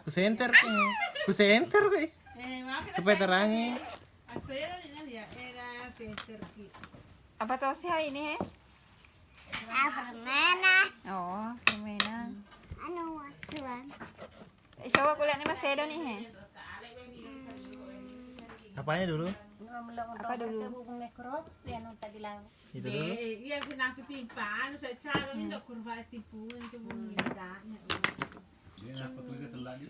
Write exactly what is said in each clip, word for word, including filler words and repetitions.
Ku senter ki. Ku senter ki. Eh, maaf, supaya terangi. Asera ni ya, era senter ki. Apa tosi hai ini, he? Ah, permainan. Oh, permainan. Anu, wasuan. Eh, coba kuliah ni masih ada ni, he. Apanya dulu? Apa dulu? Itu dulu. Iya, aku nak ketimpa, anu, saya cara ni ndak kurva tipu, itu bunyi bedanya. Dia nak aku tulis sendiri.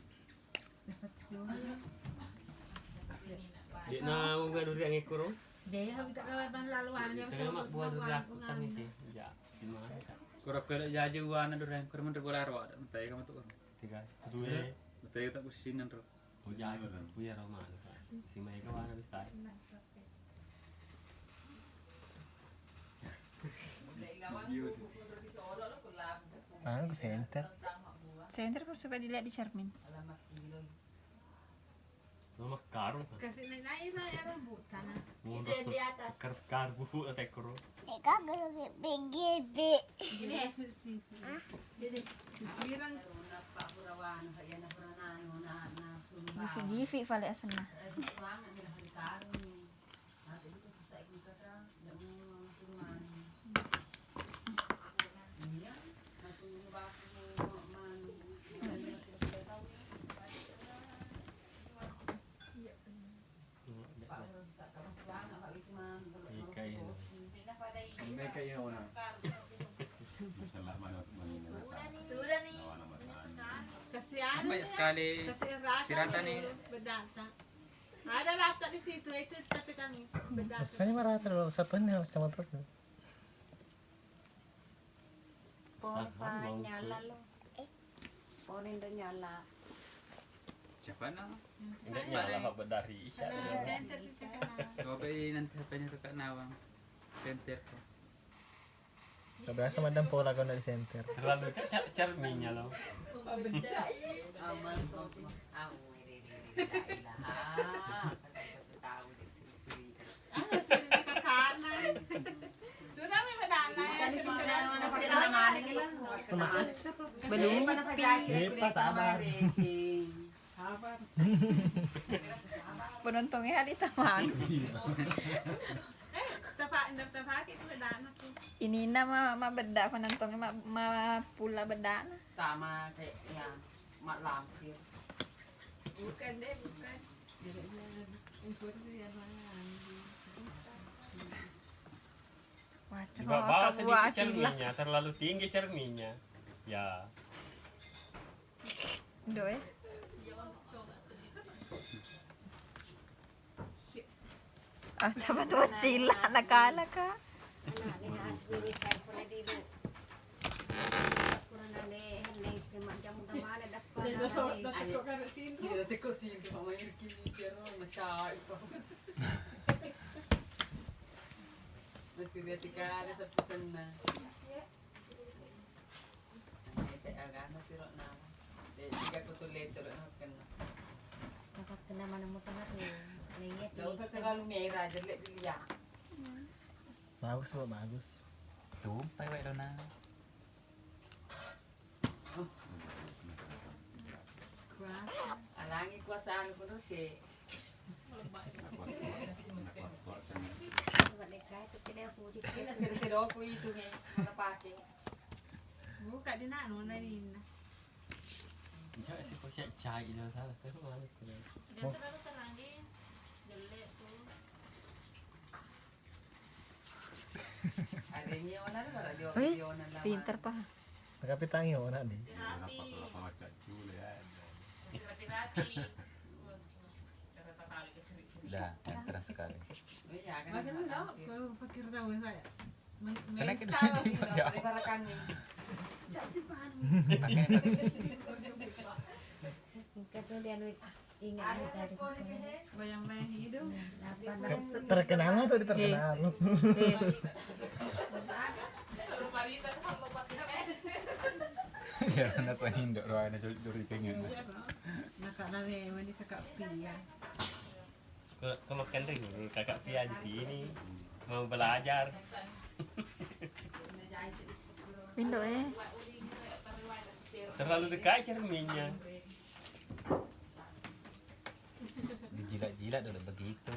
Dia nak ngomong duri angin kurung. Dia yang tak lawan lalu, anu, dia tengah mak buat duri aku tang itu. Ya, gimana? Kurang kena jaji wana duri angin kurung, menurut bola roh, tak tahu kamu tu. Tiga, dua. Betul tak pusing kan, roh. Oh, jaji, punya roh mana, Pak? Si Mega mana besar? Anu ke center. Center kan supaya dilihat di cermin. Mama karung. Kasih naik-naik lah ya rambutan. Itu yang di atas. Kar-, karbu tekro. Eka gelo B G B. Ini ya, sisi. Hah? Jadi, sisiran. Jifi-jifi pale asenna. Sudah nih. Kasihan. Banyak sekali. Kasihan rata sirata nih. Bedata. Ada rata di situ, itu tapi kami bedata. Biasanya mah rata loh, satuannya macam apa tuh? Pompa nyala lo. Eh, poni ndo nyala. Siapa nama? Nggak nyala, Pak, bedari. Coba nanti H P-nya Kakak Nawang. Center kok. Biasa madang pola kau dari center. Terlalu cer-, cerminnya lo. Aman. Belum. Eh, Pak, sabar. Sabar. Penontonnya hari taman. Ini nama ma bedda penontonnya ma, ma pula bedana. Sama kayak yang mak lampir. Bukan deh, bukan. Wah, di bawah sedikit cerminnya, terlalu tinggi cerminnya. Ya. Ndo, eh. Ah, coba tuh cila, nakala, Kak. Masih dia tiga ada satu sana. Agama siro nama. Eh, tiga kutu le siro nama kena. Dapat kena mana muka tu? Nggak usah terlalu merah, jelek dilihat. Bagus, Pak, bagus. Tumpai wae dona. Alangi kuasa anu kudu si. Buka di nanu na ninna. Enggak sih, pakai cai dong, salah. Terus mana kuning? Dia terlalu terang, dia jelek tuh. Eh, pinter, Pak. Tapi tangi orang nih. Dah, yang terang sekali. Kena kita. Ingat, ingat. Bayang-bayang hidup. Terkenal tuh, terkenal. Eh. Ya, nasa Indo rohana curi pengen. Nakak name mani Kakak Pia. Ke, ke makan dulu, Kakak Pia di sini mau belajar. Indo, eh. Terlalu dekat cerminnya. Tidak begitu.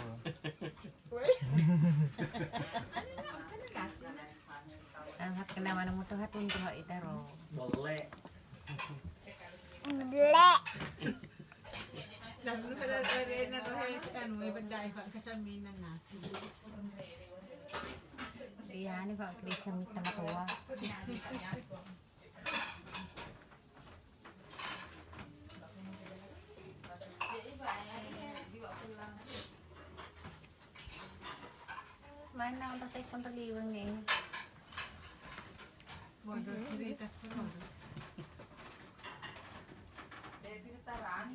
Angkat kena mana mutu hatun tuh itaro. Boleh. Boleh. Lalu ada ada ada anu, eh, bedai, Pak, kesaminan nasi. Iya, ini, Pak, bisa minta matoa. Mana untuk telepon tadi, Bang, nih? Waduh, cerita seru.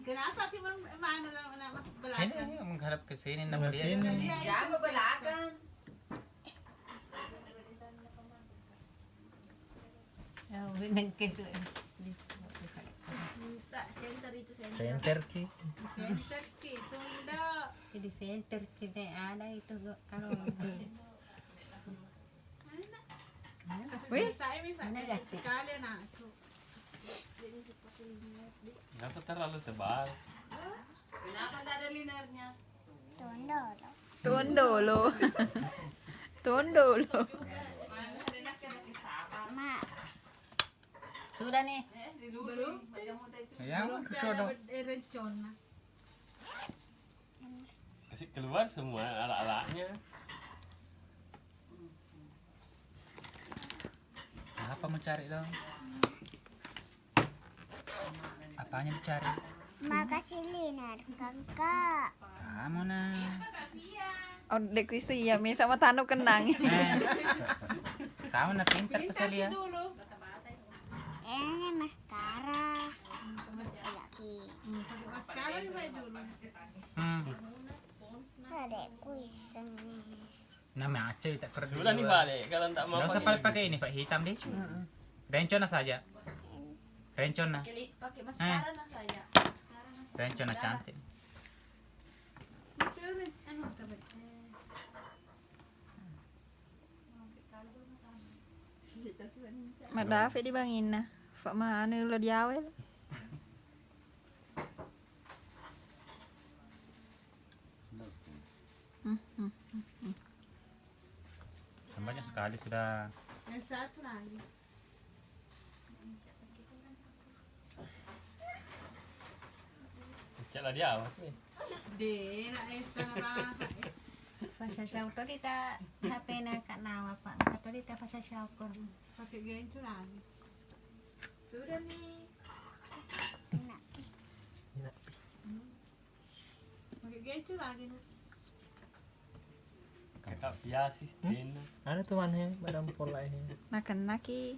Kenapa sih, Bang, mana, mana, mana Ini, belakang? Ini menghadap ke sini, Sama namanya sini. Iya, iya, Jangan ke belakang. Ya, udah nengke tuh. Minta center itu, center. Center ki. Center ki, tunda. Jadi center ki, nek ada itu, anu. Wih, saya minta mana gak sih? Sekali anakku. Kenapa terlalu tebal? Kenapa nggak ada linernya? Tondolo. Tondolo. Tondolo. Mak. Sudah nih. Belum. Belum. Belum. Belum. Belum. Belum. Belum. Kasih keluar semua alat-alatnya. Apa mau cari dong? Apanya dicari? Makasih Linar, Kakak. Kamu nah. Oh, dek kuisi ya, me sama tanu kenang. Eh. Kamu nah pintar tuh saya lihat. Ini maskara. Iya ki. Hmm. Adekku iseng nih. Nah, maco tak kerja. Sudah nih balik, kalau nggak mau Nggak usah pakai pakai ini, Pak, hitam deh. Rencona saja. Rencona. Pakai maskara nah saya. Rencona cantik. Madafe di banginna. Pak manu lo diawe. Hmm, hmm, hmm, hmm. Banyak sekali sudah. Yang satu lagi. Cek lah dia apa nih? Deh, nak Esa rasa. Pas saya tahu tadi tak H P na Kak Nawa, Pak. Kata dia tak pas saya syukur. Pakai gencu lagi. Sudah nih. Enak. Enak. Hmm. Pakai gencu lagi, Nak. Kakak biasa sih, Dena. Ada tuh mana, Madam Pola ini. Makan lagi.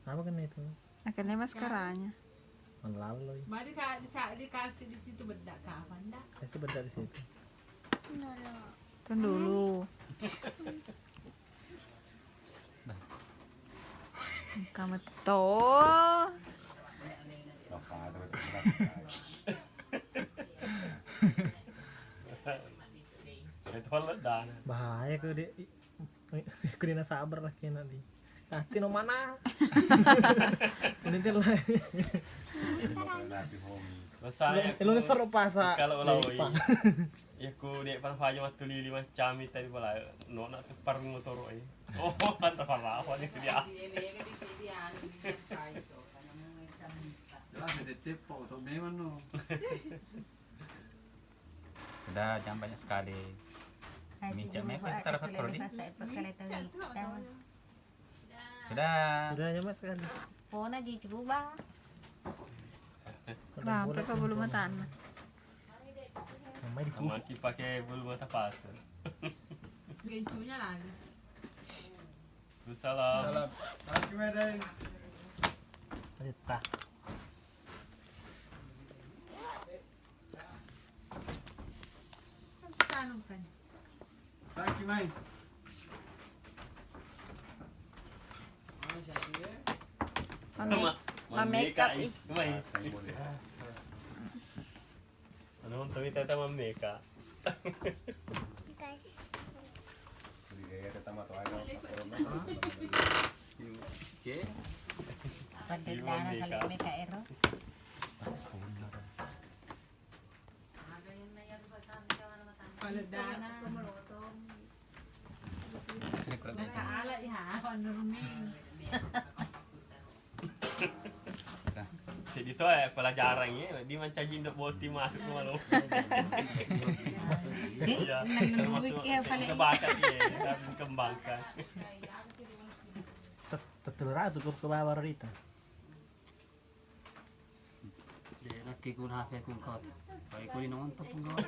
Apa kan itu? Akhirnya maskaranya. Melalui. Mari, Kak, disa-, dikasih di situ bedak kapan dah? Kasih bedak di situ. Dulu. Tunggu dulu. Kamu tuh. Bahaya kau, Dek. Aku dina sabar lagi nanti. Nanti no mana? Nanti lah. Lo, lo seru pasa. Kalau lo, iya, ku dek pan faja waktu lili macam itu tadi pala. No, nak tepar motor, eh. Oh, kan tepar apa nih dia? Jelas, tetep kok, memang no. Sudah, jangan banyak sekali. Mincak mepet, ntar patroli. Sudah. Sudah, banyak sekali. Pona di berubah. Lampe ke bulu matana. Maki pakai bulu mata palsu. Gencunya lagi. Salam. Salam. Makasih, Madai. Ayo, tah. Mame-, ma-, mamekap i. Mai. Anu, tapi tata mameka. Oke. Pada dana kali meka ero. Dana. Maka ala iha, Nurmi. Jadi itu, eh, pelajaran ya, di mancaji ndok boti masuk ke malu. Iya, termasuk kita bakat ya, kita kembangkan. Tet-, tetteleratu ko ke bawah rita. Jadi laki ku nape ku kau. Baik ku nonton pun kau.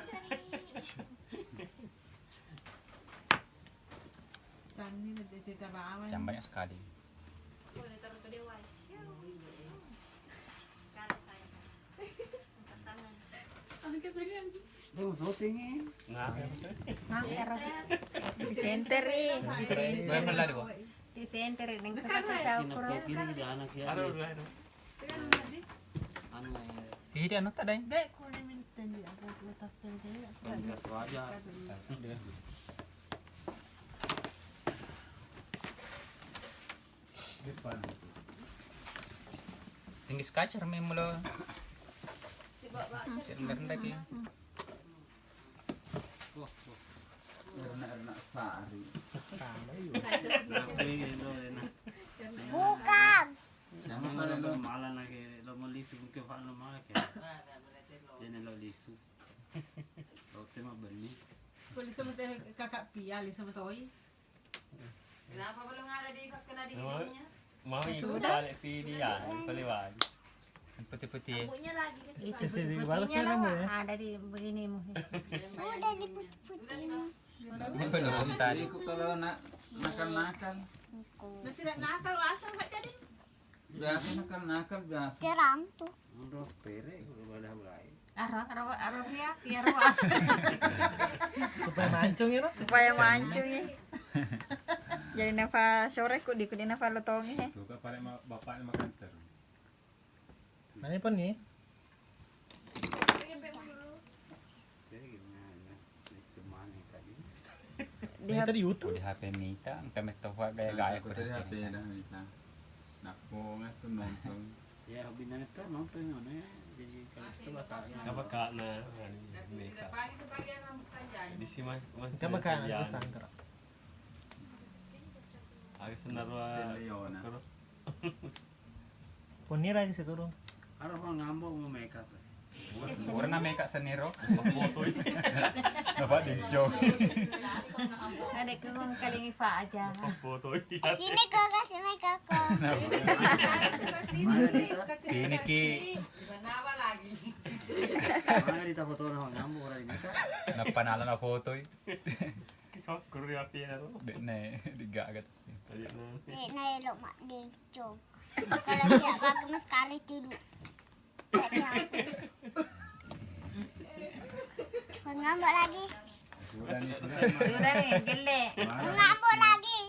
Yang banyak sekali. Dia mau syuting, eh. Nah, di center, eh. Di center. Berapa lah dua? Di center, eh. Neng tempat sosial. Kira-kira di anak ya. Aduh, aduh, aduh. Anu, eh. Iya, dia anu tak, Dai? Dek, kulit minta di apa, letak tadi. Kan gas wajar. Tinggi sekali cermin mulo. Cermin rendah ki. Wah, wah. Enak-enak sari. Bukan. Sama kalau lo malah lagi, lo mau lisu mungkin Pak lo malah kayak. Ini lo lisu. Lo tema benih. Kok lisu mete kakak Pia, lisu metoi. Kenapa belum ada di, kena di ininya? Mau ikut balik video, yang paling wajib. Putih-putih. Rambutnya lagi, kan? Itu sih, baru sekarang ya. Ada di begini, Mu. Udah di putih-putih. Ini belum tadi. Ikut kalau nak nakal-nakal. Nah, tidak nakal, asal saja deh. Biasa nakal-nakal, biasa. Terang tuh. Udah, pere, udah mulai. Aro, aro, aro, Pia, Pia, aro, asal. Supaya mancung ya, no? Supaya mancung ya. Jadi nafa sore ku di, ku di nafa lotongi, he. Suka paling ma-, bapaknya makan terus. Mana pun nih? Di H P tadi YouTube. Di H P Mita, engka metto fa gaya-gaya. Nah, aku tadi H P dah Mita. Nakko ngattu nonton. Ya, hobi nonton, nonton ngono ya. Jadi kalau itu bakal. Apa kak na, anu, makeup. Di sini, Mas. Apa kak na pesan, Kak? Aga senarwa. Leona. Terus. Ponnira aja seturung. Aro ko ngambo mau makeup. Warna makeup seniro. Foto itu. Dapat dico. Ada ke ngong kaling ifa aja. Foto itu. Sini ko kasih makeup ko. Sini ki. Mana kita foto na ngambo orang ini kan? Napa nala na foto i? Kau kuri api ya lo. Dek ne digaga. Dek ne elok mak dico. Kalau tidak bagus sekali tidur. Tidak dihapus. Ngambek lagi. Sudah nih, sudah nih. Sudah nih, gelle. Ngambek lagi.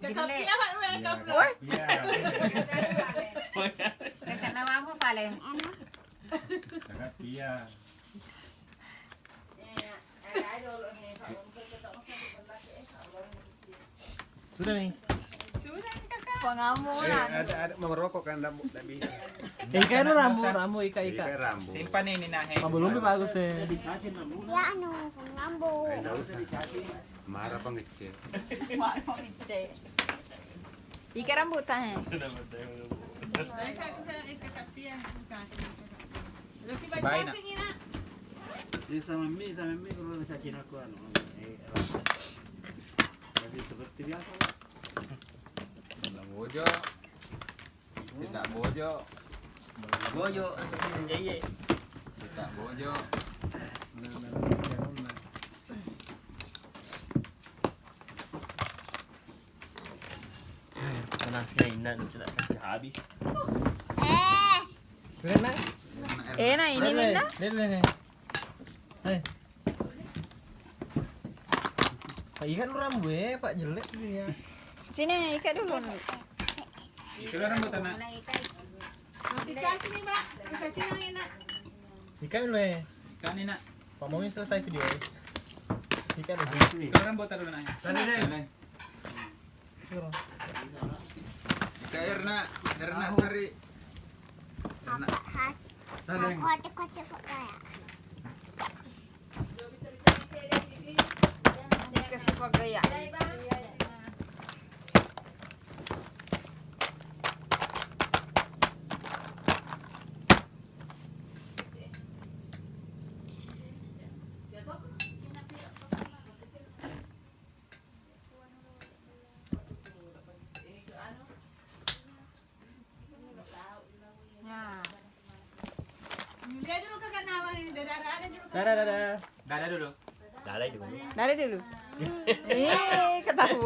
Gelle. Woi. Iya. Kakak namamu paling. Enak. Kakak Pia. Sudah nih. Pengamu. Eh, ada, ada mau merokok kan, ndak, ndak bisa. Ika itu rambu, rambu, ika, ika. Ika rambu. Simpan ini, nah, he. Belum bagus ya. Ya anu, pengambu. Eh, ndak usah. Marah pengecil. Marah pengecil. Ika rambutan, he. Sibaina. Iya, sama mi, sama mi kalau bisa Cina ku anu. Eh, masih seperti biasa lah. Bojo. Tidak bojo. Bojo, iya. Tidak bojo. Panasnya indah, tidak kasih habis. Eh. Enak. Enak ini, Ninda. Lihat, lihat, lihat. Eh. Pak, ikat lu rambu, eh, Pak, jelek dia. Sini, ikat dulu. Ikat lu rambu, Tana. Notifikasi nih, Pak. Notifikasi yang enak. Ikat dulu, eh. Ikat nih, Nak. Pak, mau selesai video, eh. Ikat dulu. Ikat lu rambu, taruh, Nak. Sini. Sini. Ika Erna, Erna Sari. Erna. Aku hati kocok kok kayak. Kasih keluarga ya. Nah. Yulia dulu, kakak, nama nih? Dadah, dadah dulu, kakak. Dadah, dadah. Dadah dulu. Dadah dulu. Dadah dulu. Eh, ketahuan.